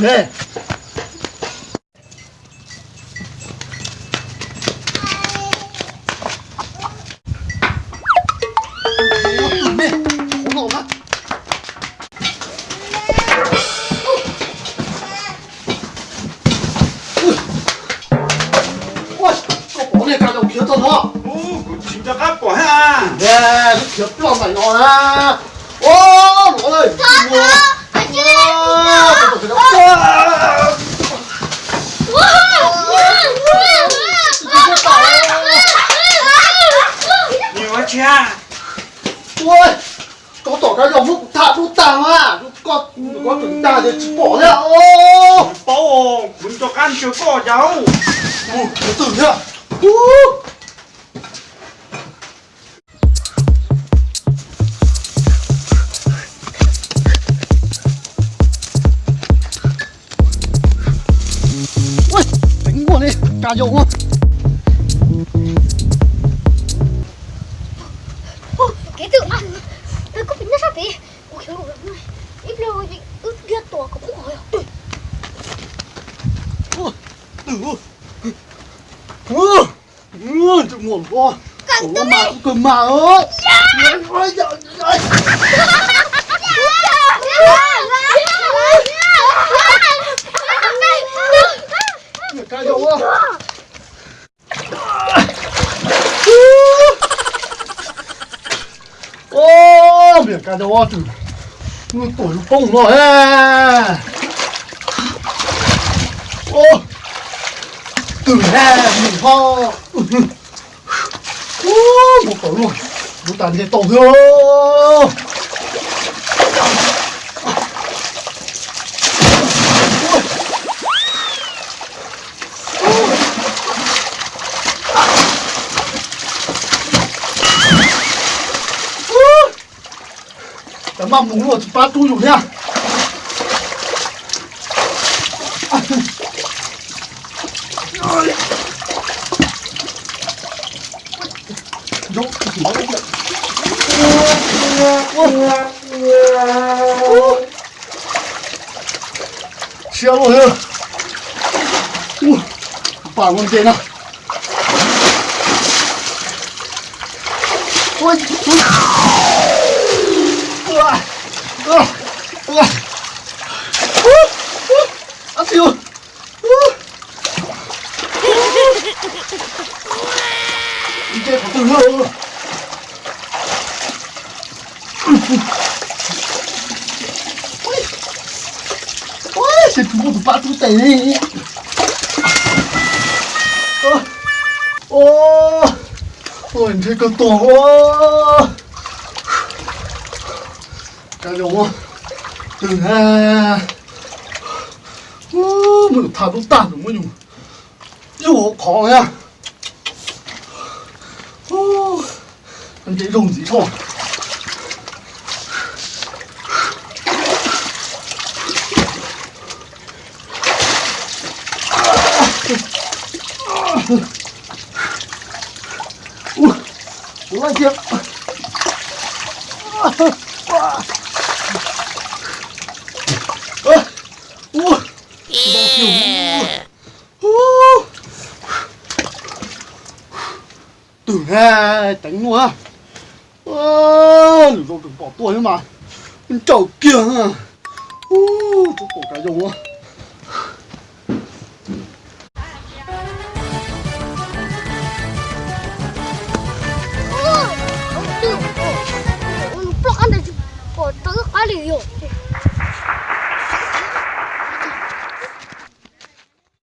Koj pom ne, Ka Yau khiav txog no. Kuv tsis nco qab pom thiab. Khiav ploj npaim no na. Ua, los lawm. Nws ua tsi? Ua, koj tom Ka Yau muab kuv tham dub tag mas, koj, koj tus tag ces tsis pom thiab os. Paub, kuv nco qab ntsia koj cas. Mus, kuv twm thiab. Ua, teev muaj li, Ka Yau ua. Kev twm, koj pem nyob sab pem, kuv khiav los ib pliag wb dhia tuaj kom kub qhov yog. Tus muam hluas, tus muam mas kuv kawg mas. Niam Ka Yau, niam Ka Yau, tus tuam yus poob no. Twm na, mus ho. Mus tau luaj, mus tas nce tau xwb. Cov maj mus luaj tsis pab rub yus thiab. Siab luaj thiab. Ua, pas ua ntses no. Ab tsi, ntses qhov twg na. Ua, tsis muaj tus pab rub tes li. Ua, ua, ntshe kawg tuag ua. Ka Yau, twg na. Muab yus tham dub tag, muab yus yuj hauv qhov thiab. Ntses zaug ntxiv dhau. Ua, ua laij thiab. Ua, ua, twg na, teev muaj. Lwm zaus tseem pom tuaj thiab mas, ntsawm kiag. Ub, tsob pom Ka Yau. Pom rau qab li yog.